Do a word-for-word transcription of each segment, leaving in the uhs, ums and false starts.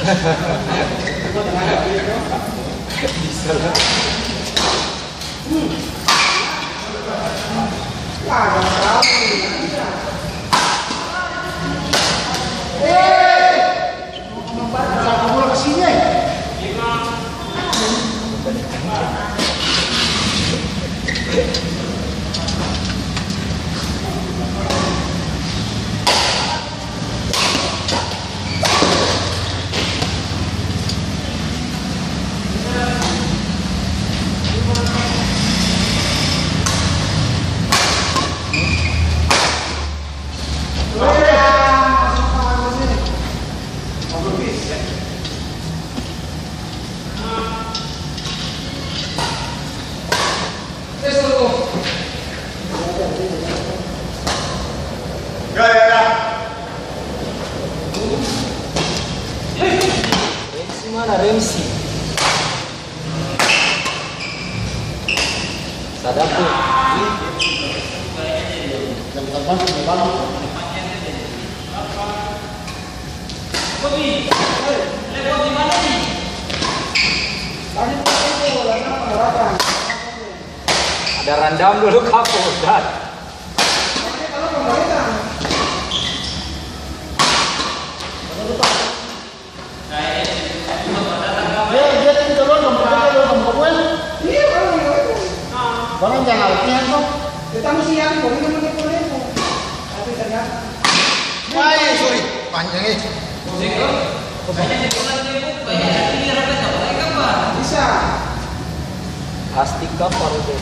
Bisa lah. Remsi mana, Remsi? Sadap tuh. Yang terbang, terbang. Ada randam dulu, Kak Ustaz. Dia, dia tuh keluar, kamu kerja dulu, kamu ke kue. Iya, kalau mau itu. Barang jangan latihan tuh. Kita mesti yang, kalau ini mau dipukul itu. Tapi ternyata. Wah, iya, sorry. Panjang, eh. Bisa. Plastik kapal itu.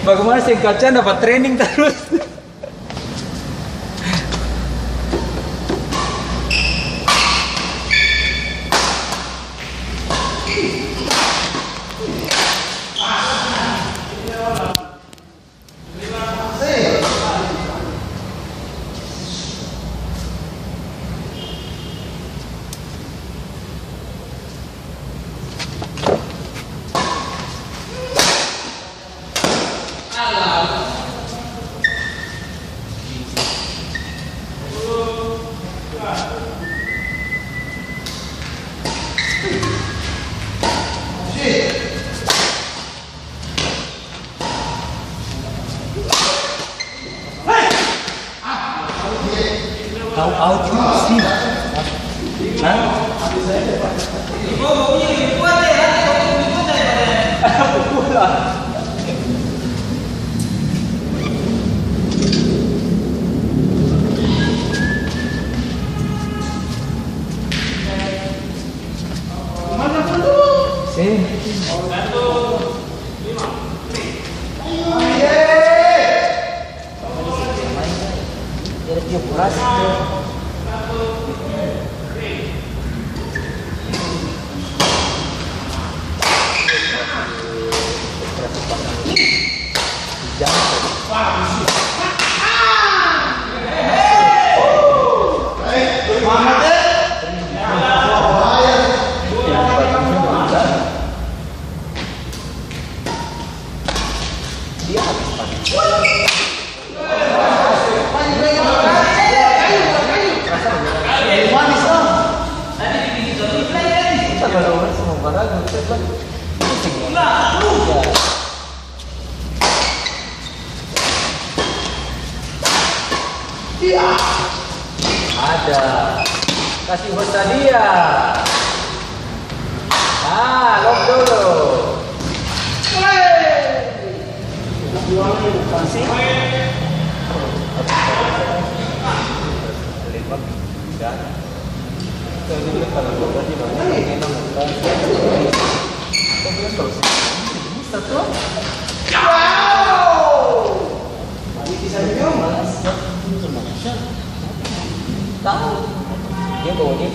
Bagaimana seng kacang dapat training terus? Eh. Ada. Kasih hos sadia. Ah, lok dolo. Tahu. Dia bawa dia.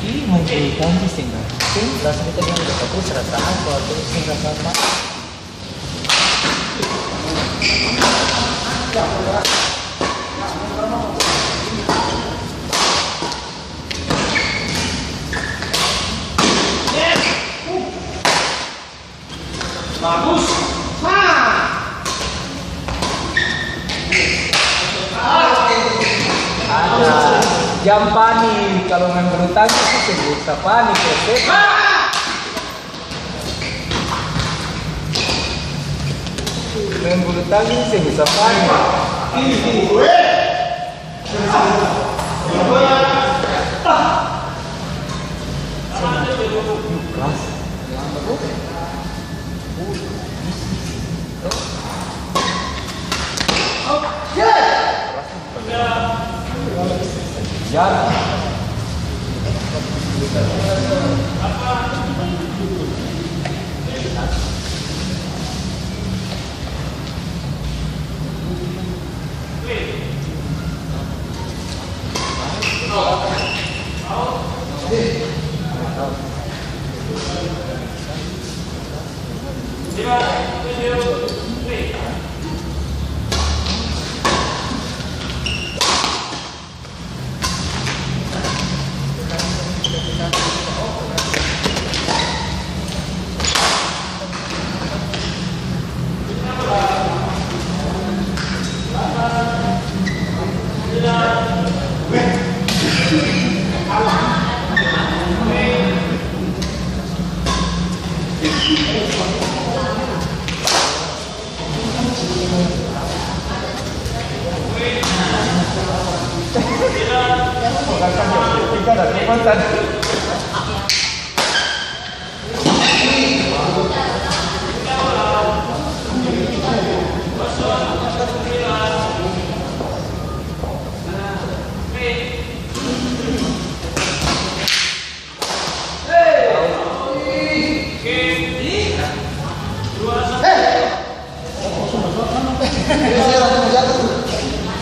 Ih, main bulu tangkis seng, seng, rasa beta bilang, "Beta terus rasa apa?" Terus seng rasa apa. Bagus. Ada jam pani, kalau main bulu tangkis itu sebut pani, kresek. Main bulu tangkis seng bisa pani.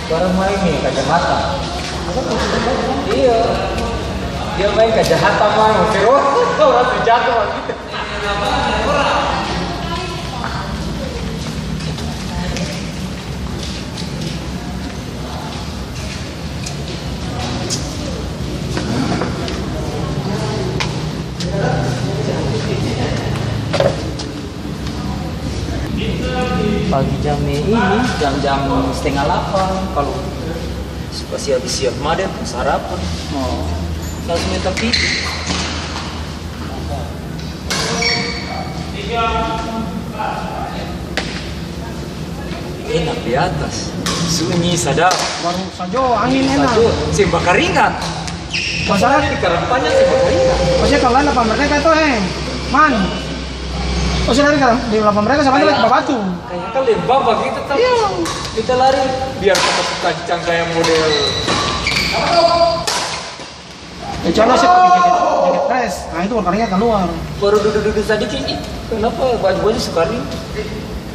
Barang maeng ni kajahatan. Iya. Dia maeng kajahatan, maeng. Terus orang su jatuh bagitu. Pagi jam ini, jam-jam setengah lapan, kalo su kasi abis siap mader, sarapan. Oh. Langsung beta pigi. Enak di atas, sunyi, sadap. Baru sajo angin enak. Sajo, seng bakaringat. Masalah di Karang Panjang seng bakaringat. Maksudnya kalau lain lapangan Merdeka tuh, eh, man. Oh, sudah di Karang, di lapangan Merdeka sama lagi babatu. Kayak kan lembab bagitu, tapi iya, kita lari biar kita suka dicangkaya model. Kecuali saya pakai jaket, jaket press, nah itu baru karingat kaluar. Baru dudu-dudu sadiki, ih, kenapa baju-baju su karing?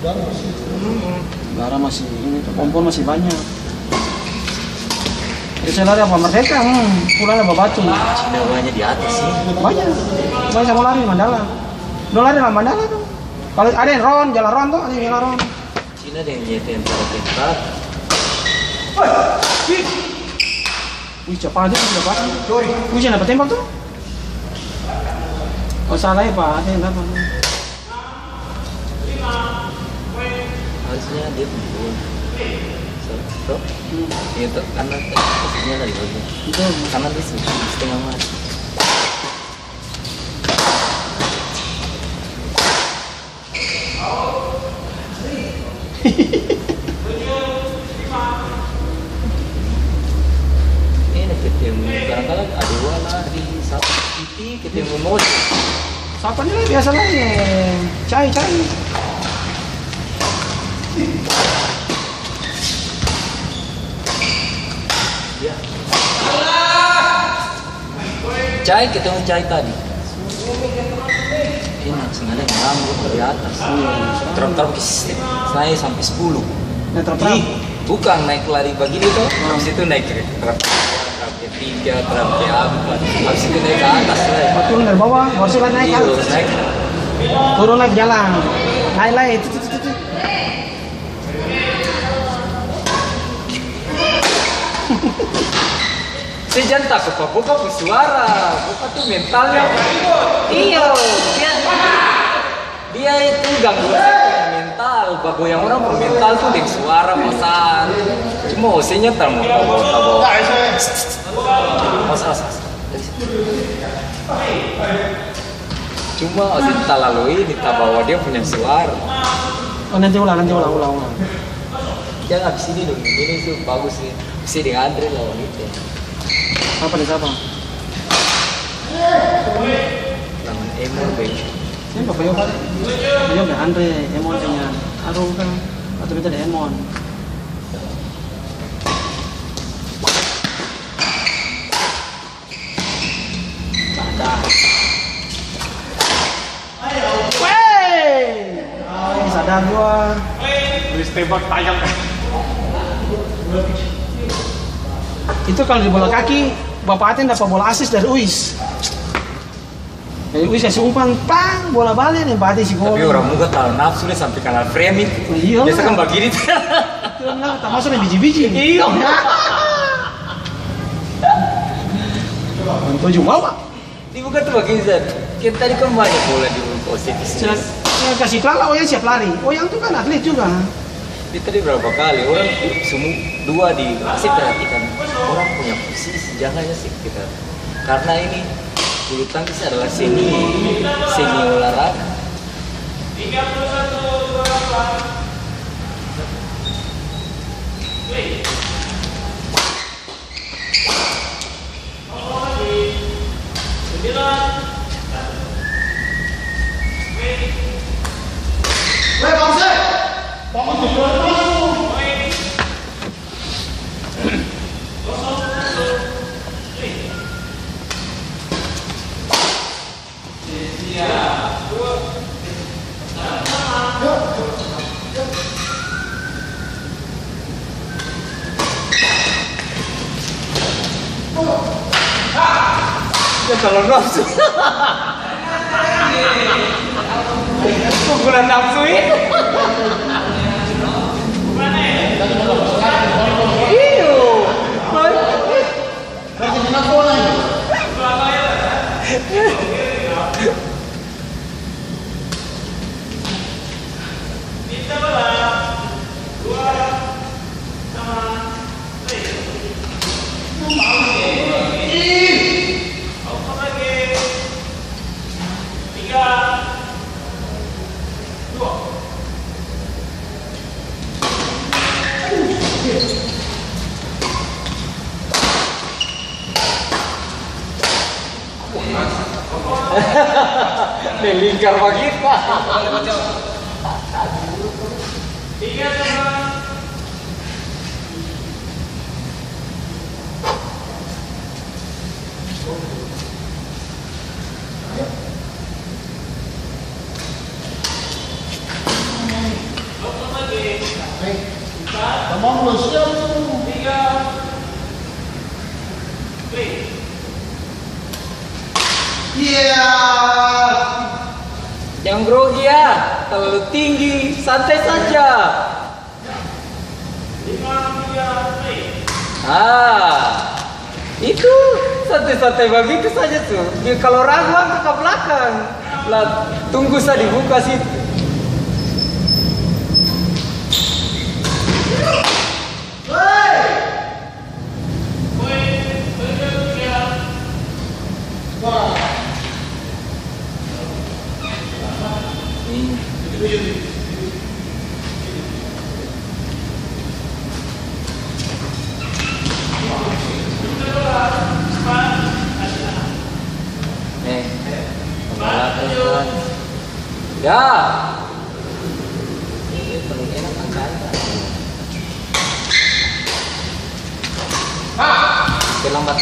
Garam masih. Mm-mm. Garam masih ini tuh, kompor masih banyak. Jadi saya lari apa Merdeka, hmm, pulang ada babatu. Cina banyak di atas sih. Banyak. Banyak sama lari Mandala. Dong lari lah Mandala tuh. Kalau ada yang ron, jalan ron tuh, ada yang jalan ron. Cina deng dia tembak-tembak. Wih, cepat aja, cepat. Wih, siapa tembak tuh? Oh, salah ya, Pak. Ada yang dapat. Harusnya dia pukul. So, so. Hmm. Iya, tuh, kanan, eh, posisinya tadi bagus. Itu. Kanan dia setengah mati. Ini ketemu, kadang-kadang ada dua lari, satu piti, ketemu motor. Sapa ni lai biasa lai, eh, cai, cai. Ya. Cai, ketemu cai tadi. Enak, seng ada yang ganggu di atas. Trap-trap, kis, saya sampai sepuluh. Naik trap-trap? Ih, bukan naik lari begini tuh, habis itu naik trap, trap ketiga, trap keempat, habis itu naik ke atas lah. Oh, turun dari bawah, baru sudah naik kan? Iya, naik. Turun lagi jalan, naik lagi, tut, tut, tut, tut. Se jang taku pa boka pung suara, boka tu mentalnya. Iyo, dia, dia itu ganggu se pung mental, bagoyang orang pung mental tu deng suara pasan. Cuma osenya tamu tabawa, tabawa. Mas, mas, mas. Cuma ose talalu ini tabawa dia punya suara. Oh, nanti ulang, nanti ulang, ulang, ulang. Jang abis ini dong, ini su bagus nih. Bisa deng Andre lawan itu. Apa deng sapa? Lawan Emon, Beng. Siapa, Pak Yohan? Pak Yohan deng Andre, Emon dengan Arul kan? Atau beta deng Emon? Sadar. Weh! Ai, sadar jua. Habis tembak, tayang. Itu kalo di bola kaki, Bapa Aten dapa bola asis dari Uis. Jadi, wih, kasi umpan, pang, bola bale, deng pati si gol. Tapi orang muka talalu nafsu, dia sampe kanal frame itu. Iya. Biasa kan bagini. Itu bilang, tak masuk deng biji-biji. Iya. Tujuh mama. Di muka tuh bagini, Zat. Kita tadi kan banyak bola di posisi sini. Saya, saya kasi pelan lah, Oyang siap lari. Oyang tuh kan atlet juga. Dia tadi berapa kali, orang semu-, dua di, saya perhatikan, orang punya posisi, jangan sih kita. Karena ini, bulu tangkis adalah seni, seni olahraga. Ya, kalau nafsu. Pukulan nafsu ini. Iyo. Melingkar bagitu. Tiga sama. Tamang belum siap tuh. Iya. Jang grogi ya, terlalu tinggi, santai saja. Ah, itu santai-santai bagitu saja tu. Dia kalau ragu, angka ka blakang. Lah, tunggu sa dibuka situ. Eh, pembalap, Tuhan. Ya. Ini paling enak angka-angka. Terlambat.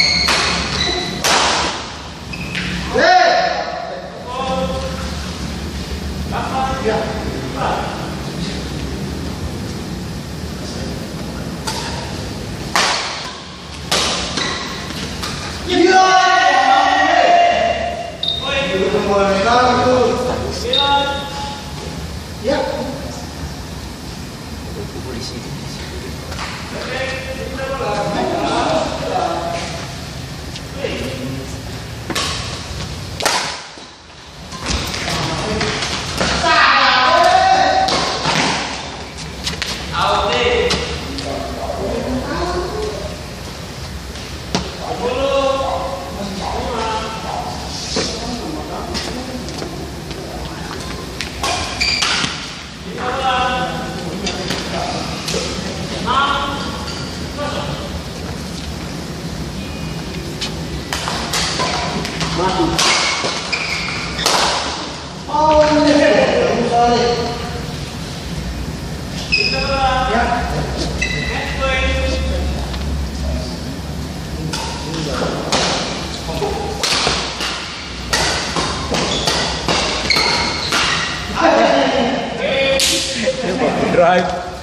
Drive.